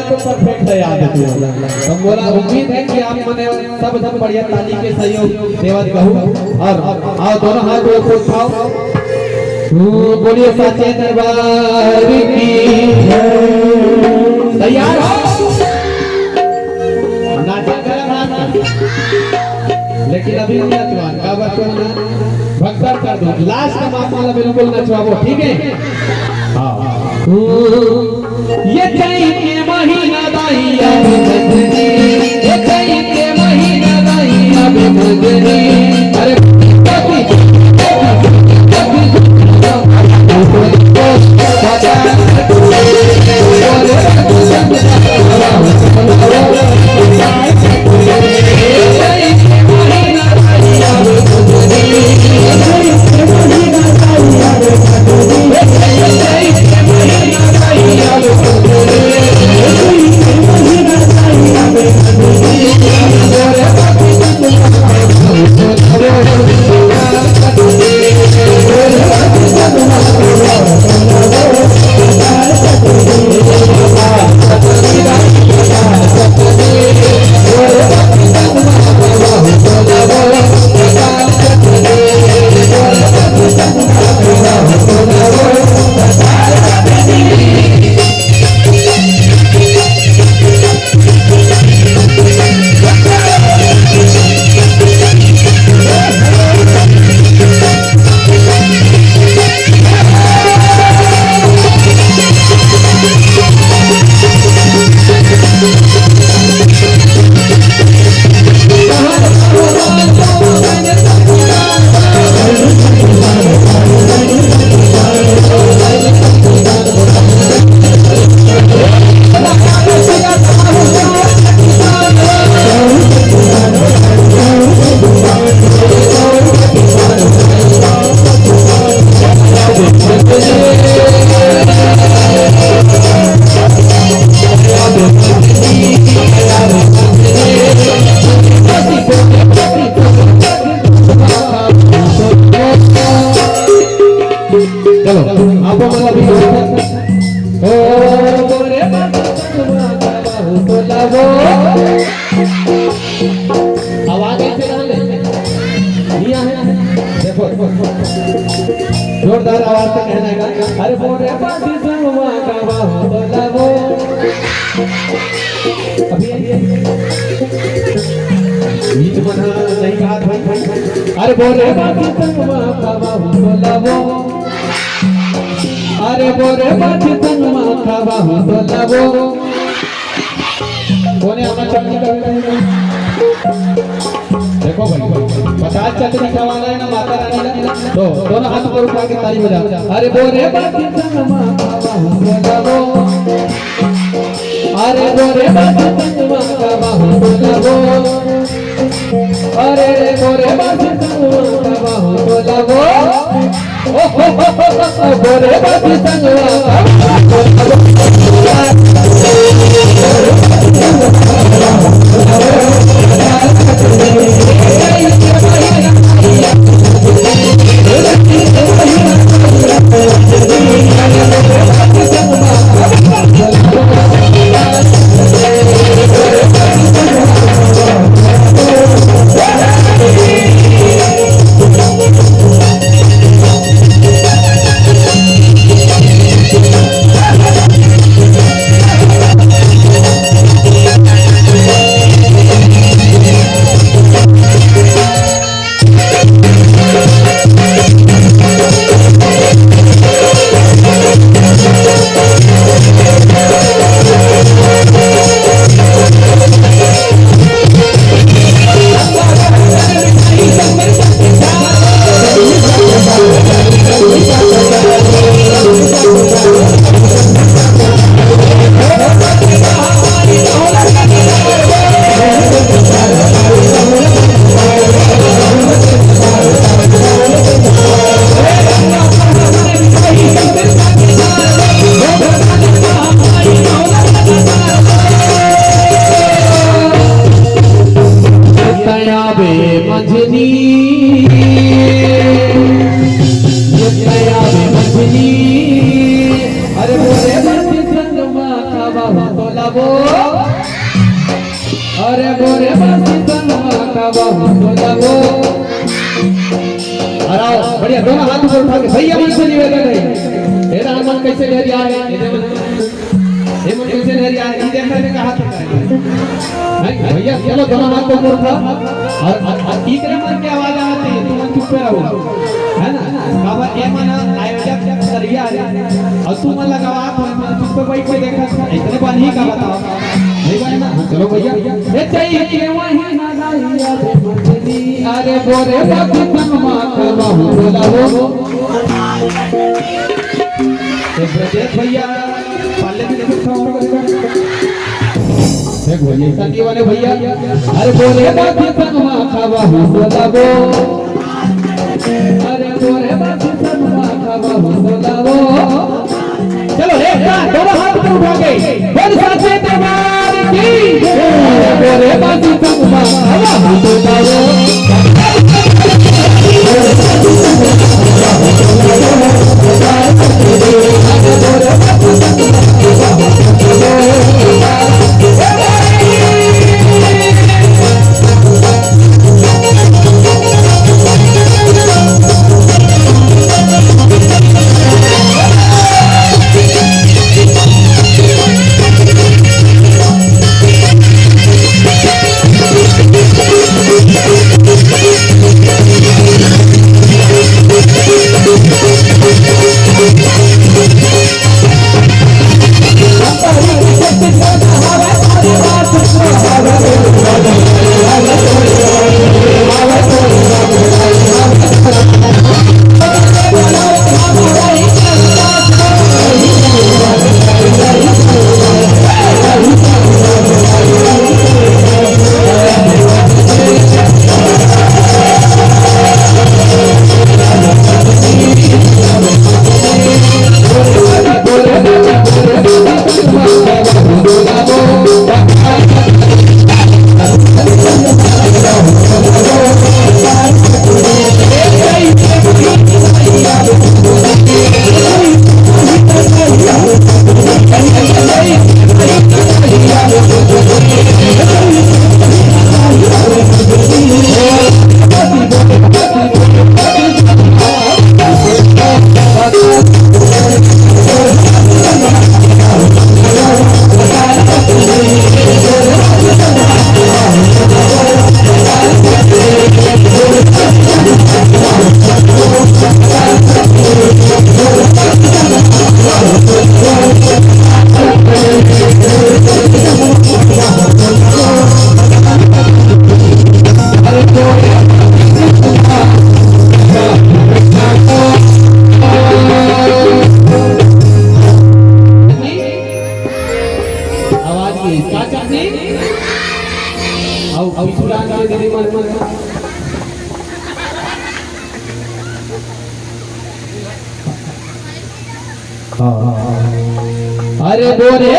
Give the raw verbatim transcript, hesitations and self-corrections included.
तो परफेक्ट है यार, देखो। तो मोला उम्मीद है कि आप मने सब एकदम बढ़िया ताली के सहयोग देवत गहू। और आओ, दोनों हाथ ऊपर उठाओ। तू बोलिए साचे दरबार की। तैयार हो? नाचा करा हाथ। लेकिन अभी नहीं नचवा, का बच्चों ना भक्तर कर दो। लास्ट का मामला बिल्कुल नचवाबो, ठीक है? हाँ। ये चैत के महीना दाई आवे भजनी, ये चैत के महीना दाई आवे भजनी। अरे चलो, आप मन अभी ओ बोरे बाबा संगमा का बाहु तोला वो। आवाज ऐसे ना ले। नहीं आए। देखो, जोरदार आवाज से कहना है। अरे बोरे बाबा संगमा का बाहु तोला वो। अभी बीच में नहीं कहा भाई। अरे बोरे बाबा संगमा का बाहु तोला वो। अरे बोरे बाबा संगमा का बाहु तोला वो। कोने आमा चटनी का? देखो भाई, पचास चटनी खवाना है ना माता रानी ना, तो दोनों हाथ ऊपर उठा के ताली बजा। अरे बोरे बाबा संगमा का बाहु तोला वो। अरे बोरे बाबा संगमा का बाहु तोला वो। अरे रे बोरे बाबा संगमा का बाहु तोला वो। ओ हो हो हो हो, बोरे बाबा संगमा का बाहु तोला वो। तया बे मझनी, ये तया बे मझनी। अरे बोरे बाबा संगमा का बाहु तोला अरे बोरे बासी संगमा का बाहु तो जाबो। अरे आओ, बढ़िया, दोनों हाथ ऊपर उठा के भैया मन से निवेदन है। ए दान मन कैसे ढेरिया है? ए मन, ए मन कैसे ढेरिया है? ये देखने में कहा था। नहीं, भैया, चलो, दोनों हाथ ऊपर उठा। और, और, और इकरे मन के आवाज आती है, तुम चुप पे रहो। है ना? काबर ए मन आयोजक करिया है। और तुम लगावा, तुम चुप पे बैठ के देखा, इतने पानी ही का बताओ। नहीं बने ना? हाँ, चलो भैया। ए चाहिए के वही ना गाइया रे मंडली। अरे बोरे बाबू संगमा का बाहु तो जाबो। ए ब्रजेश भैया, पाले भी देखो, खाओ, खाओ, खाओ। देख भैया, ऐसा नहीं वाले भैया। अरे बोरे बाबू संगमा का बाहु तो जाबो। अरे बोरे बाबू संगमा का बाहु तो जाबो। चलो, एक साथ दोनों हाथ ऊपर उठा के बोल साचे दरबार की। बोले बाजी संगमा, हवा तो गाओ। आवाज की का चाहती? आओ, आओ, सुरान के दीदी मन, मन। हाँ, हाँ, हाँ। अरे बोरे